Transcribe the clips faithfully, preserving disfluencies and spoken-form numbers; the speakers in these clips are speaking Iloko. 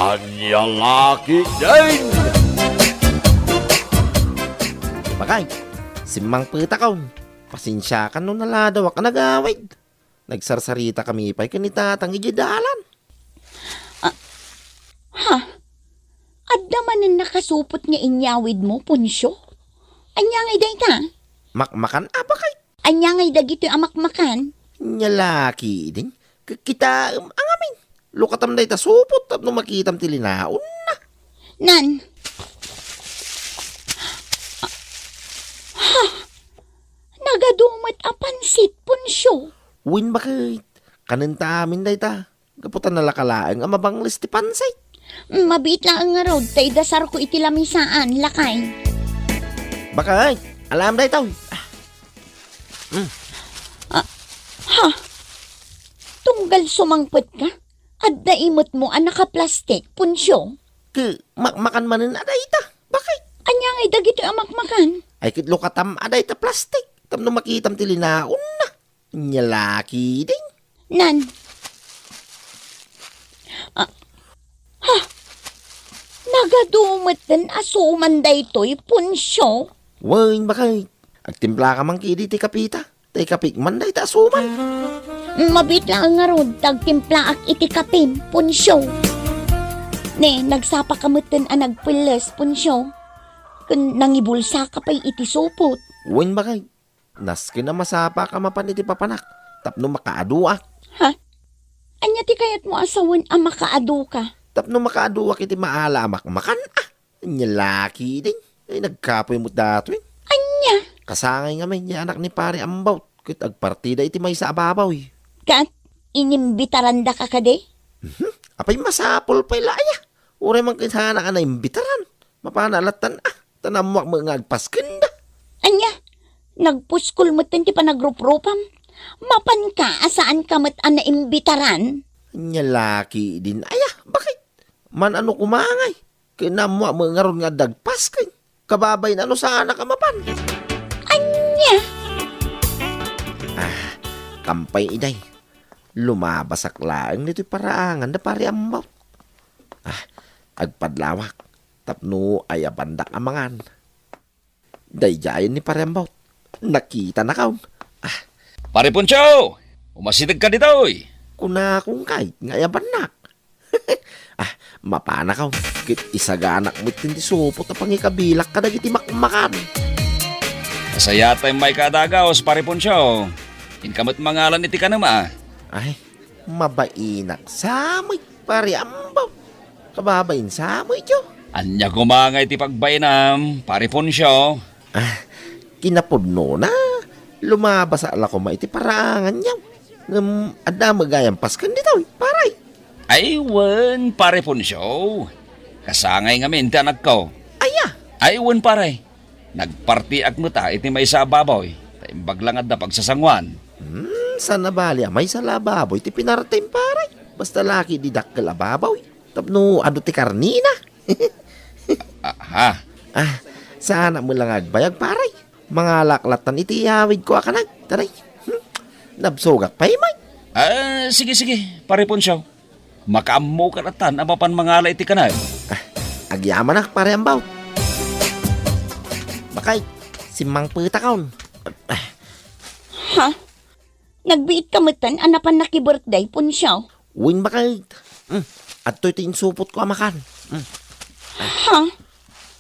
Ania la ketdin? Bakay, simmangpetakon. Pasensiakan no naladawak a nagawid. Nagsarsaritakami pay ken ni Tatang idiay dalan. Ah, ha? Adda manen nakasupot nga inyawidmo, Poncio? Ania ngay dayta? Makmakan a, bakay. Ania ngay dagitoy a makmakan? Ania la ketdin? Kitaem a ngamin. Lukatam dayta supot tapno makitam ti linaonna. Nan. Ha? Nagadu met a pansit, Poncio. Wen, bakay. Kanenta amin dayta. Gapu ta nalaka laeng a mabangles ti pansit. Mabiit laeng ngarud ta idasarko iti lamisaan, lakay. Bakay, alaem daytoy. Ah. Mm. Ah, ha? Tunggal sumangpetka? Adda imetmo a nakaplastik, Poncio? Ket makmakan manen a dayta. Bakay? Ania ngay dagitoy a makmakan? Ay, ket lukatam a dayta plastik tapno makitam ti linaonna. Ania la ketdin? Nan. Ah, ha? Nagadu metten a suman daytoy, Poncio? Wen, bakay. Agtimplaka man ketdi ti kapita. Tay kapik man dayta a suman. Mabiit laeng ngarud ta agtimplaak iti kapim, Poncio. Ne, nagsapaka metten a nagpelles, Poncio. Ken nangibulsaka pay iti supot. Wen, bakay. Nasken a masapaka mapan iti papanak tapno makaaduak. Ha? Ania ti kayatmo a sawen a makaaduka? Tapno makaaduak iti maala a makmakan, a. Ania la ketdin? Ay, nagkapoy met datoy. Ania? Kasangay ngamin ti anak ni Pare Ambaw ket agpartida iti maysa a baboy. Ket inimbitarandaka kadi? Mhm. Apay, masapul pay la aya. Uray man ket saanak a naimbitaran. Mapana lattan, a, ta naammoak met nga agpaskenda. Ania? Nagpuskol metten ti panagruprupam? Mapanka a saanka met a naimbitaran? Ania la ketdin aya? Bakit? Man-ano koma ngay? Ket naammoak met ngarud nga adda agpasken. Kababain a no saanak a mapan. Ania? Ah, kampay iday. Lumabasak laeng ditoy paraangan da Pare Ambaw. Ah, agpadlawak tapno ayabandak a mangan. Daydiayen ni Pare Ambaw. Nakitanakon. Ah. Pare Poncio! Umasidegka ditoy! Kunakon kay nga ayabannak. Ah, mapanakon. Ket isaganak met ti supot a pangikabilak kadagiti makmakan. Kasayatay mayka a dagaus, Pare Poncio. Inka met mangalan iti kanema. Ay, mabainak sa met, Pare Ambaw. Kababain sa met, yo. Ania koma nga iti pagbainam, Pare Poncio? Ah, kinapudnona, lumabasak la koma iti paraanganyo. Ngem adda met gayam pasken ditoy, pare. Ay, wen, Pare Poncio. Kasangay ngamin ti anakko. Aya? Ay, wen, pare. Nagpartiak met a iti maysa a baboy, ta imbag la nga adda pagsasangoan. Hmm, saan a bali a maysa la a baboy ti pinartim, pare. Basta la ketdi dakkel a baboy. Tapno adu ti karnina. Aha. Ah, saanak met la nga agbayag, pare. Mangalak lattan iti iyawidko a kanay. Taray. Hmm. Nabsogak pay met. Ah, sige, sige, Pare Poncio. Makaammoka lattan a mapan mangala iti kanay. Ah, agyamanak, Pare Ambaw. Bakay, simmangpetakon. Ah. Ha? Nagbiitka metten a napan naki-birthday, Poncio? Wen, bakay. Hmm, adtoy ti insupotko a makan. Hmm. Ha?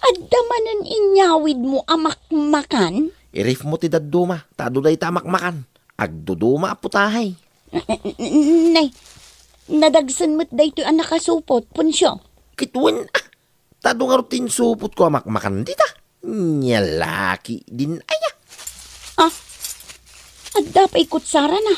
Adda manen inyawidmo a makmakan? I-ref mo ti dadduma, ta adu dayta a makmakan. Agduduma a putahe. N-, n-, n-, nay, nadagsen met daytoy a nakasupot, Poncio. Ket wen, ah, ta adu ngarud ti insupotko a makmakan dita. Nia la ketdin aya. Ah, adda pay kutsarana.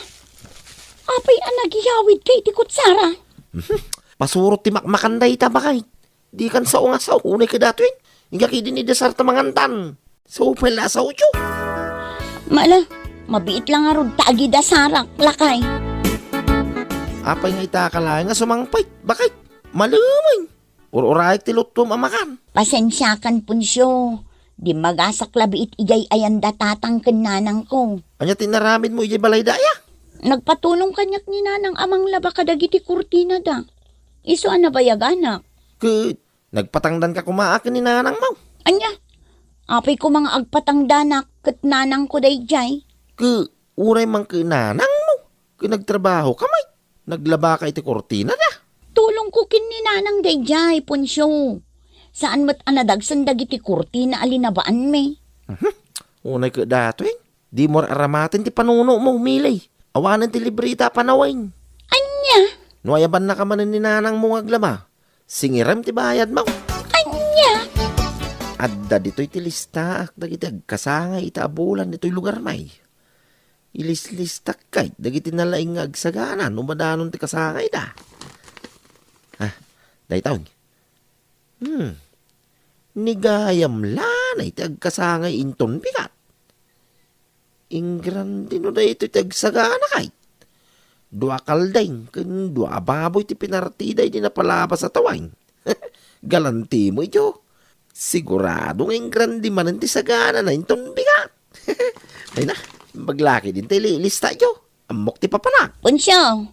Apay a nagyawidka iti kutsara? Mhm. Pasurot ti makmakan dayta, bakay. Dikan sao nga sao, unay kadatoyen. Inka ketdin idasarta mangantan. Sao pay la a saoyo. Mala, mabiit la ngarud ta agidasarak, lakay. Apay nga itaka laeng nga sumangpet, bakay? Malumen. Ur-urayek ti luttom a makan. Pasensiakan, Poncio. Dimmagasak labiit idiay ayan da tatang ken nanangko. Ania ti inaramidmo idiay balayda aya? Nagpatulong kaniak ni nanang a manglaba kadagiti kurtinada. Isu a nabayaganak. Ket nagpatangdanka koma a ken ni nanangmo. Ania? Apay koma nga agpatangdanak ket nanangko daydiay. Ket uray man ken nanangmo, ket nagtrabahoka met. Naglabaka iti kurtinada. Tulongko ken ni nanang daydiay, Poncio. Saan met a nadagsen dagiti kurtina a linabaanmi. Mhm. Unay ket datoy, dimo ar-aramaten ti panunomo, Milay. Awanen ti libreta a panawen. Ania? No ayabannaka manen ni nanangmo nga aglaba, singirem ti bayadmo. Ania? Adda ditoy ti listaak dagiti agkasangay ita a bulan ditoy lugarmi. Ilislistak kay dagiti nalaing nga agsagana no madanon ti kasangayda. Ah, daytoy. Hmm. Ni gayam lanay ti agkasangay inton bigat. Ingrandi no daytoy ti agsagana kay. Dua kalding ken dua a baboy ti pinartida idi napalabas a taweng. Galantimo idiay. Sigurado nga ingrandi manen ti saganana inton bigat. Ay na, imbag la ketdin ti lista idiay. Ammok ti papanak. Poncio,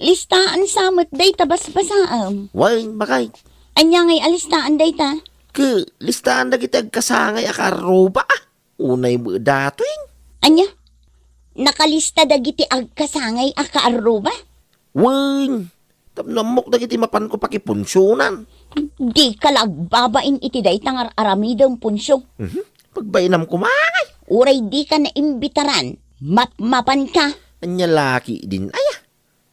listaan sa met dayta basbasaem. Wen, bakay. Ania ngay a listaan dayta? Ket listaan dagiti agkasangay a kaarruba, ah. Unay met datoy. Ania? Nakalista dagiti agkasangay a kaarruba? Wen, tapno ammok dagiti mapanko pakipunsionan. Dika la agbabain iti dayta nga ar-aramidem, Poncio. Mhm. Pagbainam koma ngay. Uray dika naimbitaran, mapmapanka. Ania la ketdin aya?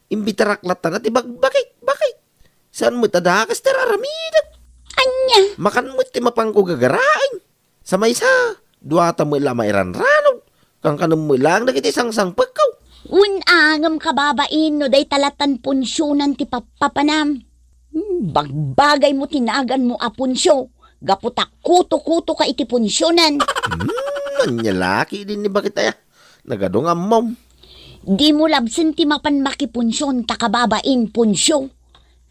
Imbitarak latta ti bagbagik, bakit? Saan met a dakes ti ar-aramidek? Ania? Makan met ti mapanko gagaraen. Sa maysa, duata met la mairanranog. Kankanem met laeng dagiti sangsangpetko. Wen a ngem kababain no dayta lattan punsionan ti pappapanam. Hmm, bagbagaymo ti naganmo a punsio, gapu ta kuto-kutoka iti punsionan. Hmm, ania la ketdin ni bakit aya? Nagadu nga ammom. Dimo labsen ti mapan makipunsion ta kababain punsio.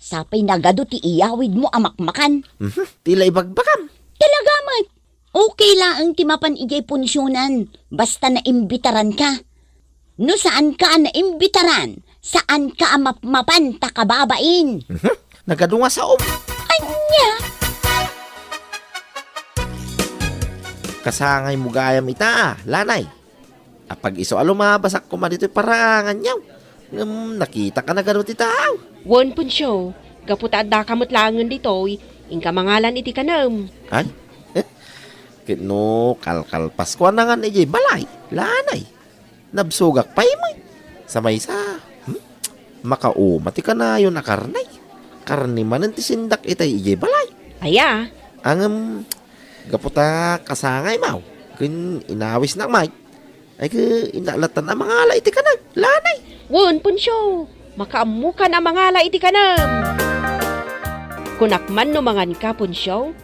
Sapay nagadu ti iyawidmo a makmakan. Mhm, ti la ibagbagam. Talaga met. Okay laeng ti mapan idiay punsionan, basta naimbitaranka. No saanka a naimbitaran, saanka a mapmapan ta kababain. Mhm. Nagadu nga saom. Ania? Kasangaymo gayam ita, lanay. Apag-isu a lumabasak koma ditoy paraanganyo. Ngem nakitak a nagadu ti tao. Wen, Poncio, gapu ta addaka met laengen ditoy, inka mangalan iti kanem. Ay? Ket no kalkalpasko a nangan idiay balay, lanay. Nabsogak pay met. Sa maysa, hmm? Makauma ti kanayon a karne. Karne manen ti sindak itay idiay balay. Aya? Ngem, gapu ta kasangaymo, ken inawisnak met. Ay, ket innak lattan a mangala iti kanag, lanay. Wen, Poncio, makaammokan a mangala iti kanem. Kunak man no manganka, Poncio,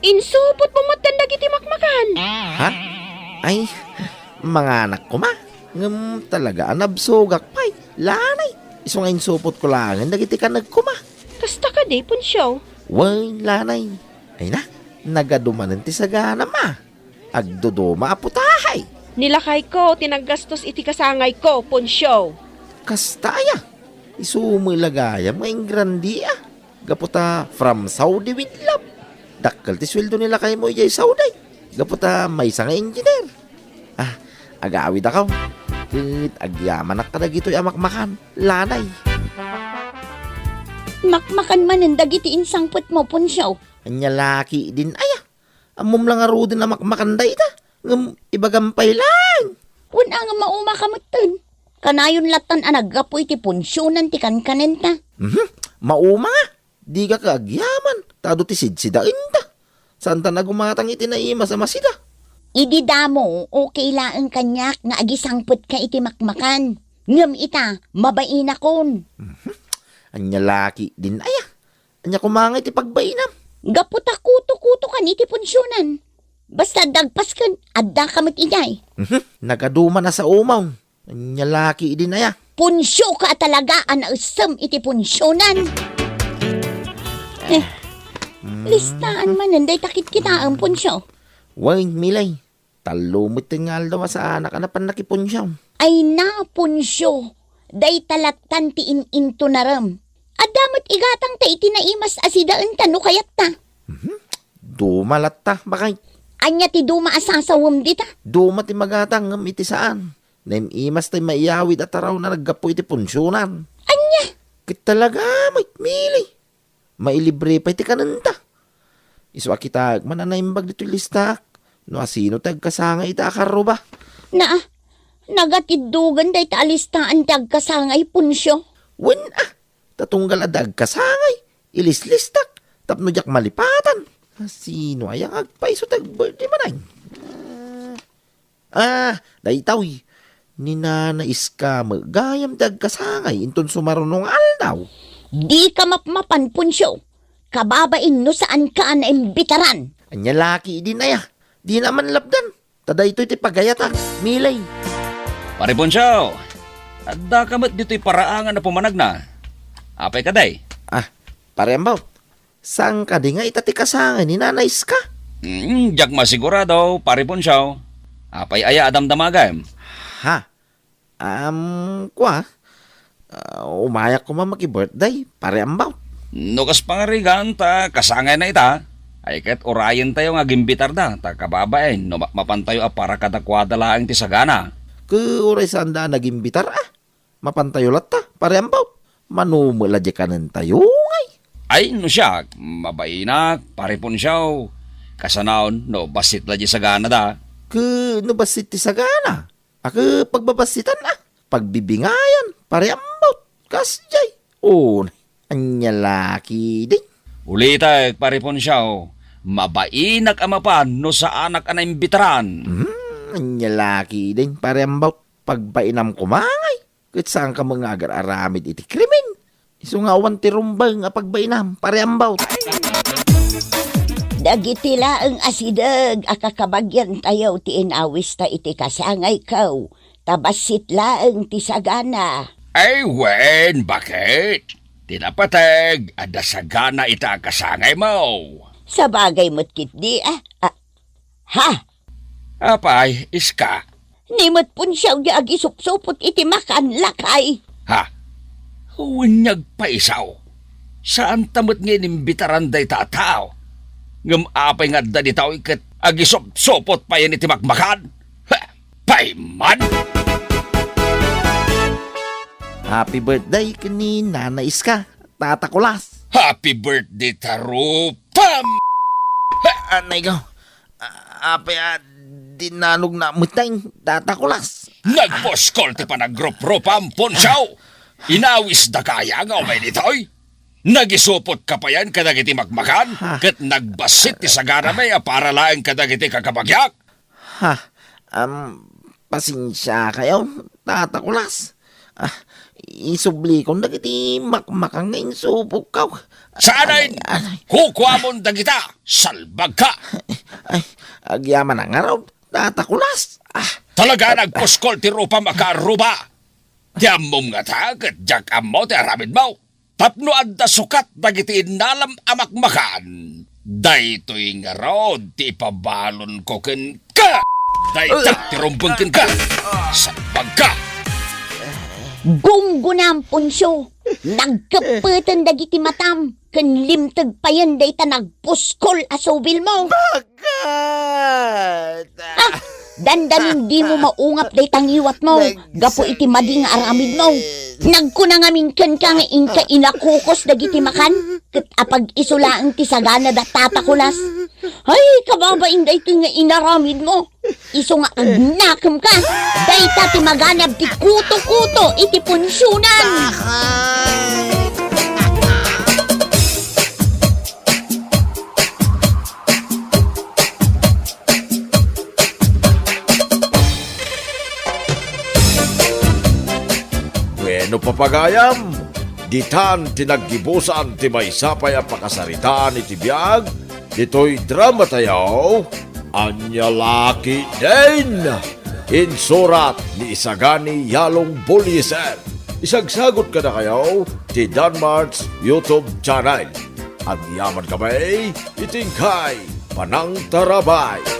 insupotmo metten dagiti makmakan. Ha? Ay, manganak koma. Ngem talaga a nabsogak pay, lanay. Isu nga insupotko laengen dagiti kaneg koma. Kasta kadi, Poncio? Wen, lanay. Ay na, nagadu manen ti saganam a. Agduduma a putahe. Ni lakayko ti naggastos iti kasangayko, Poncio. Kasta aya? Isu met la gayam nga ingrandia. Gapu ta from Saudi with love. Dakkel ti sueldo ni lakaymo idiay Saudi. Gapu ta maysa nga engineer. Ah, agawidakon. Ket agyamanak kadagitoy a makmakan, lanay. Makmakan manen dagiti insangpetmo, Poncio. Ania la ketdin aya? Ammom la ngaruden a makmakan dayta, ngem ibagam pay laeng. Wen a ngem maumaka metten. Kanayon lattan a naggapu iti punsionan ti kankanenta. Mhm. Mauma nga. Dika ka agyaman, ta adu ti sidsidaenta. Saanta a gumatang iti naimas a masida. Idi damo, okay laeng kaniak nga agisangpetka iti makmakan. Ngem ita, mabainakon. Mhm. Ania la ketdin aya? Ania koma nga iti pagbainam? Gapu ta kuto-kutokan iti punsionan. Basta dagpasken, addaka met idiay. Mhm. Nagadu man a saomo. Ania la ketdin aya? Punsioka a talaga a naessem iti punsionan. Eh, mm, listaan manen dayta kitkitaem, Punsio. Wen, Milay. Tallo metten nga aldaw a saanak a napan nakipunsiam. Ay na, Punsio, dayta lattan ti in-intonarem. Adda met igatangta iti naimas a sidaenta no kayatta. Mhm. Duma latta, bakay. Ania ti duma a sasawem dita? Duma ti magatang ngem iti saan. Naim-imas tay maiyawid a tarawna naggapu iti punsionan. Ania? Ket talaga met, Mili. Mailibre pay ti kanenta. Isu a kitaek man a naimbag ditoy listak no asino ti agkasangay ita a karruba. Naa, nagatiddogen dayta a listaan ti agkasangay, Ponsio. Wen a, ta tunggal adda agkasangay, ilislistak tapno diak malipatan. Asino aya nga agpayso ti agbirthday manen? Ah, daytoy. Ni Nana Iska met gayam ti agkasangay inton sumaruno nga aldaw. Dika mapmapan, Ponsio. Kababain no saanka a naimbitaran. Ania la ketdin aya? Dina man lapdan. Ta daytoy ti pagayatak, Milay. Pare Ponsio, addaka met ditoy paraangan a pumanagna. Apay kadi? Ah, Pare Ambaw, saan kadi nga ita ti kasangay ni Nana Iska? Hmm, diak masigurado, Pare Ponsio. Apay aya a damdamagem? Ha? Am, kua? Ah, umayak koma maki-birthday, Pare Ambaw. No kas pangarigan ta kasangayna ita, ay ket urayentayo nga agimbitarda, ta kababain no ma-, mapantayo a para kadakuada laeng ti sagana. Ket uray saanda a nagimbitar, ah. Mapantayo latta, Pare Ambaw. Mano met la diay kanentayo, ngay? Ay, no siak, mabainak, Pare Ponsio. Kasanaon, no bassit la diay saganada. Ket no bassit ti sagana? Ket pagbabassitan a, pagbibingayan, Pare Ambaw, kasdiay. O, ania la ketdin? Ulitek, Pare Ponsio, mabainak a mapan no saanak a naimbitaran. Hmm, ania la ketdin, Pare Ambaw, pagbainam koma ngay. Ket saanka met nga agar-aramid iti krimen. Isu nga awan ti rumbeng a pagbainam, Pare Ambaw. Dagiti laeng a sideg a kakabagiantayo ti inawista iti kasangayko, ta bassit laeng ti sagana. Ay wen, baket? Ti napateg, adda sagana ita a kasangaymo. Sabagay met ketdi, ah, ah, ha? Apay, Iska? Ni met Ponsio ti agisupsupot iti makan, lakay. Ha? Wen, agpayso. Saanta met nga inimbitaran dayta a tao. Ngem apay nga adda ditoy ket agisupsupot payen iti makmakan? Ha! Payman! Happy birthday ken ni Nana Iska, Tata Kulas. Happy birthday, Taro! Pam! Ha, anay ko. A-, apay a dinanogna met, Tata Kulas? Nagpuskol ti panagruprupam, Ponsio! Inawisdaka aya nga umay ditoy? Nagisupotka payen kadagiti makmakan, ha? Ket nagbassit ti saganami a para laeng kadagiti kakabagiak. Ha, am, pasensiakayo, Tata Kulas. Ah, isublikon dagiti makmakan nga insupokko. Saan a, anay, anay. Kukuamon dagita, salbagka. Ay, agyaman a ngarud, Tata Kulas. Ah. Talaga a nagpuskol ti rupam a kaarruba. Ti ammom ngata, ket diak ammo ti aramidmo. Tapno adda sukat dagiti innalam a makmakan, daytoy ngarud ti ipabalonko kenka. Dayta ti rumbeng kenka. Salbagka. Gunggonam, Ponsio. Nagkeppeten dagiti matam ken limteg payen dayta nagpuskol a subilmo. Kat! Ah, dandanin dimo maungap dayta ngiwatmo gapu iti madi nga aramidmo. Nagkuna ngamin kenka nga inka inakukos dagiti makan, ket apag-isu laeng ti sagana da Tata Kulas. Ay, kababain daytoy nga inaramidmo. Isu nga agnakemka. Dayta ti maganab ti kuto-kuto iti punsionan. Bueno, papagayam, ditan ti naggibusan ti maysa pay a pakasaritaan iti biag ditoy dramatayo, Ania La Ketdin! Insurat ni Isagani Yalong Bullieser. Isagsagut kadakayo ti Danmart's YouTube channel. Agyamankami iti inkay panangtarabay.